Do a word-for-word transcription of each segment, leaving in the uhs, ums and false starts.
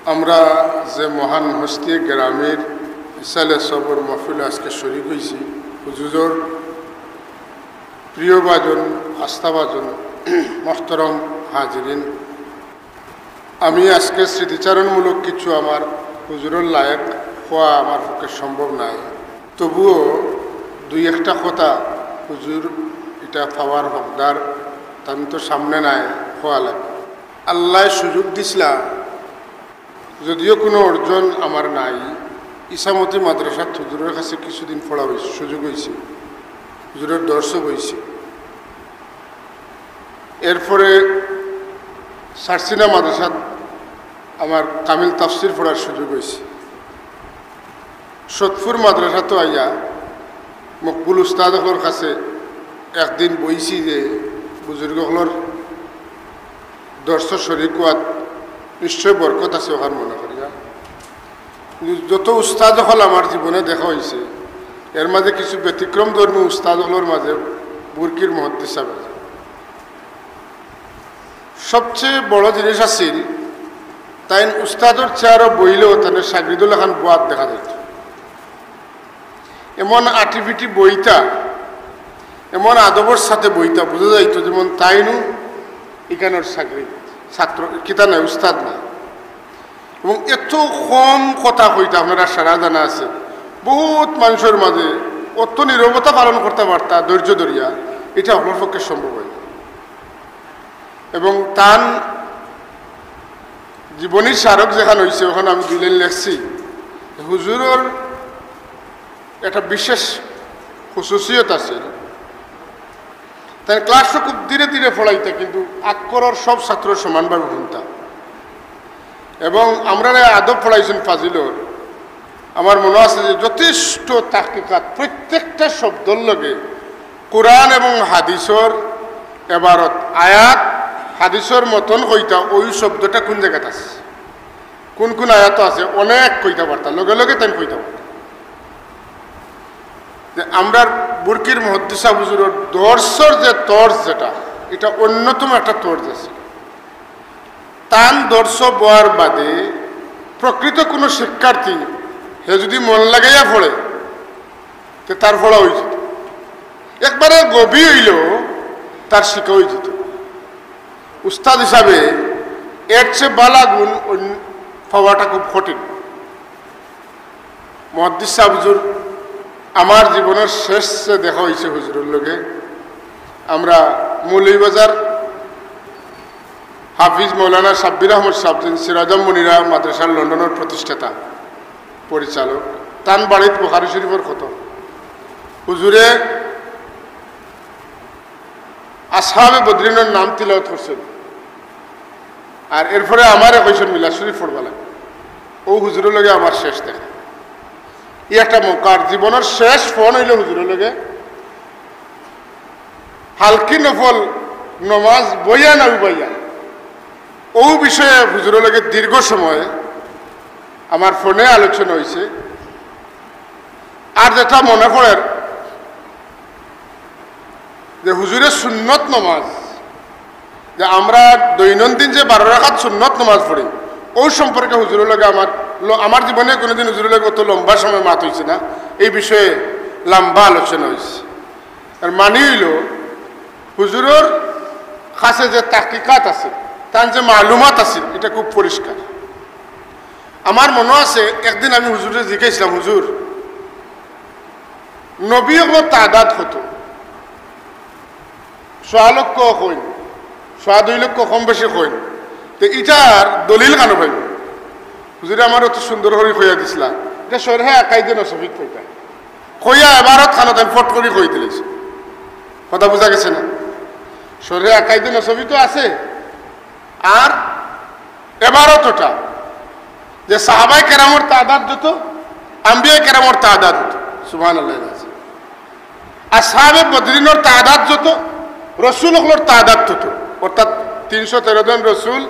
আমরা যে মহান হস্তি গ্রামীর ইসালে সবর মাহফিল আজকে শরিক অইছি, হুজুরর প্রিয়ভাজন, আস্থাভাজন, মোহতরম হাজিরিন, আমি আজকে স্মৃতিচারণমূলক কিছু আমার হুজুরর লায়েক কওয়া আমার পক্ষে সম্ভব নায়। তবুও দুই একটা কথা হুজুর ইটা পাওয়ার হকদার, তান তো সামনে নাই, কওয়া লাগে। আল্লায় সুযোগ দিছলা, যদিও কুনু অর্জন আমার নাই, ইসামতি মাদ্রাসাত হুজুরর কাছে কিছুদিন পড়া অইছে, সুযোগ অইছে, হুজুরর দর্শও বইছি। এরপরে সারসিনা মাদ্রাসাত আমার কামিল তাফসির পড়ার সুযোগ অইছে। সতপুর মাদ্রাসাত আইয়া মকবুল উস্তাদ অকলর কাছে একদিন বইছি যে বুজুর্গ অকলর দর্শো শরিক অওয়াত নিশ্চয় বরকত আছে অখান মনে করিয়া। কিন্তু যত উস্তাদ অকল আমার জীবনে দেখা অইছে, এর মাঝে কিছু ব্যতিক্রম ধর্মী উস্তাদ অকলর মাঝে বুরকির মুহাদ্দিস সাব আছে। সবচেয়ে বড় জিনিস আছিল, তাইন উস্তাদর চেয়ারো বইলেও তানে শাগরিদর লাখান বওয়াত দেখা যাইত। এমন আটিফিটি বইতা, এমন আদবর সাথে বইতা, বুঝা যাইত যেমন তাইনও ইখানর শাগরিদ, ছাত্র, কিতা নায়, উস্তাদ নায়। এবং এত কম কথা কইতা, আপনারা সারা জানা আছে, বহুত মানুষর মাঝে অত নীরবতা পালন করতা পারতা ধৈর্য ধরিয়া, ইটা অকলর পক্ষে সম্ভব অয় না। এবং তান জীবনী স্মারক যেখান অইছে, অখান আমি দুই লাইন লেখছি। হুজুরর একটা বিশেষ খুসুসিয়ত আছে, তাইন ক্লাসো খুব ধীরে ধীরে পড়াইতা, কিন্তু আক্করর সব ছাত্র সমানভাবে হুনতা। এবং আমরারে আদব পড়াইছইন ফাজিলর, আমার মনো আছে যে যথেষ্ট তাহকিকাত, প্রত্যেকটা শব্দর লগে কোরআন এবং হাদিসর এবারত, আয়াত, হাদিসর মতন কইতা, ওই শব্দটা কোন জাগাত আছে, কোন কোন আয়াত আছে, অনেক কইতা পারতা, লগে লগে তাইন কইতা পারতা। যে আমরার বুরকির মুহাদ্দিস সাব হুজুরর দর্শর যে তর্জ, যেটা, এটা অন্যতম একটা তর্জ আছে। তান দর্শো বওয়ার বাদে প্রকৃত কোনো শিক্ষার্থী হে যদি মন লাগাইয়া পড়ে, তে তার পড়া অইযিত। একবারে গভীর অইলেও তার শিখা অইযিত। উস্তাদ হিসাবে এর চেয়ে বালা গুণ অন্য-, পাওয়াটা খুব কঠিন। মুহাদ্দিস সাব হুজুর, আমার জীবনর শেষ যে দেখা অইছে হুজুরর লগে, আমরা মৌলভীবাজার হাফিজ মৌলানা সাব্বির আহমদ সাব, যিনি সিরাজাম মুনিরা মাদ্রাসার লন্ডনর প্রতিষ্ঠাতা, পরিচালক, তান বাড়িত বুখারী শরীফর খতম। হুজুরে আসহাবে বদরিনর নাম তিলাওয়াত করছইন। আর এরপরে আমারে কইছইন মিলাদ শরীফ পড়বা লাগে। অউ হুজুরর লগে আমার শেষ দেখা। ই একটা মৌকার জীবনর শেষ ফোন অইলো হুজুরর লগে। হালকি নফল নমাজ বইয়া না উবাইয়া, অউ বিষয়ে হুজুরর লগে দীর্ঘ সময় আমার ফোনে আলোচনা অইছে। আর যেটা মনে পড়ের যে হুজুরে সুন্নত নমাজ, যে আমরা দৈনন্দিন যে বারো রাকাত সুন্নত নমাজ পড়ি, অউ সম্পর্কে হুজুরর লগে আমার ল-, আমার জীবনে কোনোদিন হুজুরর লগে অত লম্বা সময় মাত অইছে না, এই বিষয়ে লম্বা আলোচনা অইছে। আর মানি অইলো, হুজুরর কাছে যে তাহকিকাত আছে, তান যে মালুমাত আছে, ইটা খুব পরিষ্কার। আমার মনো আছে, একদিন আমি হুজুররে জিকাইছলাম, "হুজুর, নবী অকলর তাদাদ কত? সোয়া লক্ষ কইন, সোয়া দুই লক্ষ কম বেশি কইন, তে ইটার দলিল কানো পাইমু?" হুজুরে আমারে অত সুন্দর করি কইয়া দিছলা, ইটা শরহে আকাইদে নসফিত কইতা। কইয়া এবারত খানো তাইন ফট করি কই দিলাইছে। কথা বুঝা গেছে না? শরহে আকাইদে নসফিত আছে, আর এবারত ওটা যে সাহাবায়ে কেরামর তাদাদ যত, আম্বিয়ায়ে কেরামর তাদাদ তত। সুবহানাল্লাহ। আসহাবে বদরিনর তাদাদ যত, রসুল অকলর তাদাদ তত। অর্থাৎ তিনশো তেরো জন রসুল,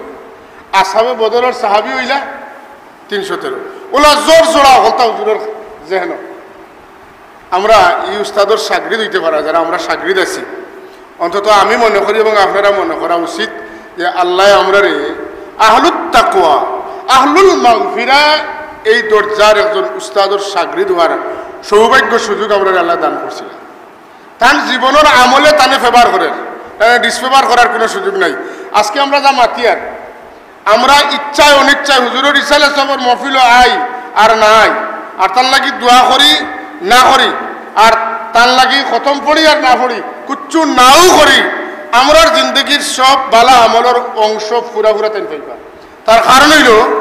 আসহাবে বদরর সাহাবী অইলা তিনশো তেরো। অলা জোর জোড়া অকলতা হুজুরর জেহেনো। আমরা ই উস্তাদর শাগরিদ অইতে পারা, যারা আমরা শাগরিদ আছি, অন্তত আমি মনে করি এবং আপনারা মনে করা উচিত যে আল্লায় আমরারে আহলুত তাকওয়া, আহলুল মাগফিরা এই দরজার একজন উস্তাদর শাগরিদ অওয়ার সৌভাগ্য সুযোগ আমরারে আল্লায় দান করছিলা। তান জীবনর আমলে তানে ফেভার করের, তানে ডিসফেভার করার কুনু সুযোগ নাই। আজকে আমরা যা মাতিয়ার, আমরা ইচ্ছায় অনিচ্ছায় হুজুরর ইসালে সবর মহফিলো আই আর না আই, আর তান লাগি দোয়া করি না করি, আর তান লাগি খতম পড়ি আর না পড়ি, কুচ্ছু নাও করি, আমরার জিন্দেগির সব বালা আমলর অংশ পুরা পুরা তাইন পাইবা। তার কারণ অইলো,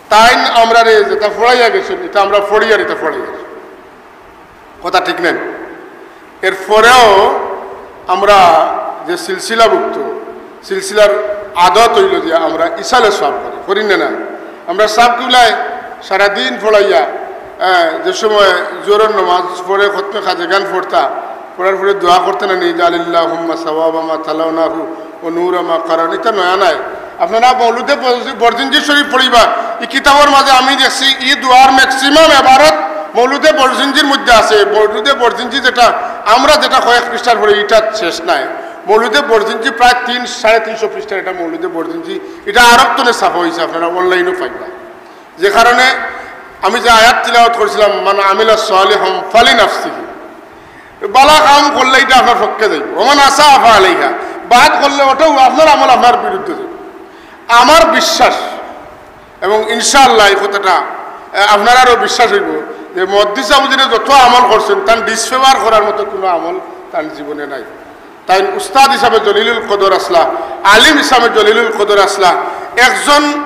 তাইন আমরারে যেটা পড়াইয়া গেছইন, ইটা আমরা পড়ি আর ইটা পড়াইয়া গেছইন। কথা ঠিক নানি? এরপরেও আমরা যে সিলসিলাভুক্ত, সিলসিলার আদত অইলো যে আমরা ইসালে সওয়াব করি, করি না না? আমরা সাব কিবলায় সারাদিন পড়াইয়া, হ্যাঁ, যে সময় জোহরর নামাজ পড়ে খতমে খাজেগান পড়তা, পড়ার পরে দোয়া করতা না নি, "জাআলিল্লাহুম্মা সাওয়াবা মা তালাওনাহু ওয়া নূরা মা কারানা।" ইটা নয়া নায়। আপনারা মৌলুদে বরজি-, বরজিনজি শরীফ পড়িবা, ই কিতাবর মাঝে আমি দেখছি ই দোয়ার maximum এবারত মৌলুদে বরজিনজির মধ্যে আছে। মৌলুদে বরজিনজি যেটা আমরা যেটা কয়েক পৃষ্ঠার পড়ি, ইটা শেষ নায়। মৌলুদে বরজিনজি প্রায় তিন, সাড়ে তিনশো পৃষ্ঠার ইটা মৌলুদে বরজিনজি। ইটা আরব তনে ছাপা অইছে, আপনারা অনলাইনও পাইবা। যে কারণে আমি যে আয়াত তিলাওয়াত করছিলাম, "মান আমিলা সালিহাম ফালিনাফসিহি।" বালা কাম করলে ইটা আপনার পক্ষে যাইবো, "ওমান আসাআ ফাআলাইহা।" বাদ করলে ওটাও আপনার আমল আপনার বিরুদ্ধে যাইবো। আমার বিশ্বাস, এবং ইনশাআল্লাহ এই কথাটা, আহ, আপনারারও বিশ্বাস অইবো যে মুহাদ্দিস সাব হুজুরে যত আমল করছইন, তান ডিসফেভার করার মতো কুনু আমল তান জীবনে নাই। তাইন উস্তাদ হিসাবে জলিলুল কদর আছলা, আলিম হিসাবে জলিলুল কদর আছলা, একজন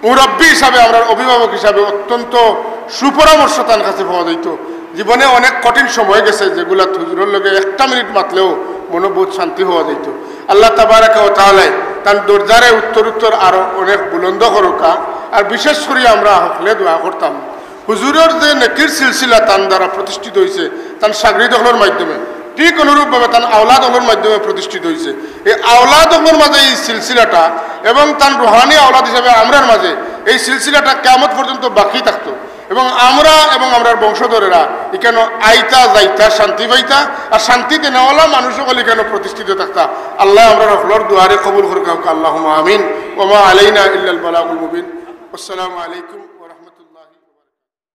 মুরব্বী হিসাবে, আমরার অভিভাবক হিসাবে অত্যন্ত সুপরামর্শ তান কাছে পাওয়া যাইতো। জীবনে অনেক কঠিন সময় গেছে, যেগুলাত হুজুরর লগে একটা মিনিট মাতলেও মনো বউত শান্তি পাওয়া যাইতো। আল্লাহ তাবারাকা ওয়া তাআলায় তান দরজারে উত্তর উত্তর আরো অনেক বুলন্দ করুকা। আর বিশেষ করি আমরা হকলে দোয়া করতাম, হুজুরর যে নেকির সিলসিলা তান দ্বারা প্রতিষ্ঠিত অইছে, তান শাগরিদ অকলর মাধ্যমে, ঠিক অনুরূপভাবে তান আওলাদ অকলর মাধ্যমে প্রতিষ্ঠিত অইছে। এই আওলাদ অকলর মাঝে এই সিলসিলাটা এবং তান রুহানি আওলাদ হিসাবে আমরার মাঝে এই সিলসিলাটা কিয়ামত পর্যন্ত বাকি থাকতো এবং আমরা এবং আমরার বংশধরেরা ইখানো আইতা যাইতা শান্তি পাইতা, আর শান্তি দেনেওয়ালা মানুষ অকল ইখানো প্রতিষ্ঠিত থাকতা। আল্লায় আমরার হকলর দোয়ারে কবুল করুকা, আল্লাহুম্মা আমিন। ওয়া মা আলাইনা ইল্লাল বালাগুল মুবিন। আসসালামু আলাইকুম।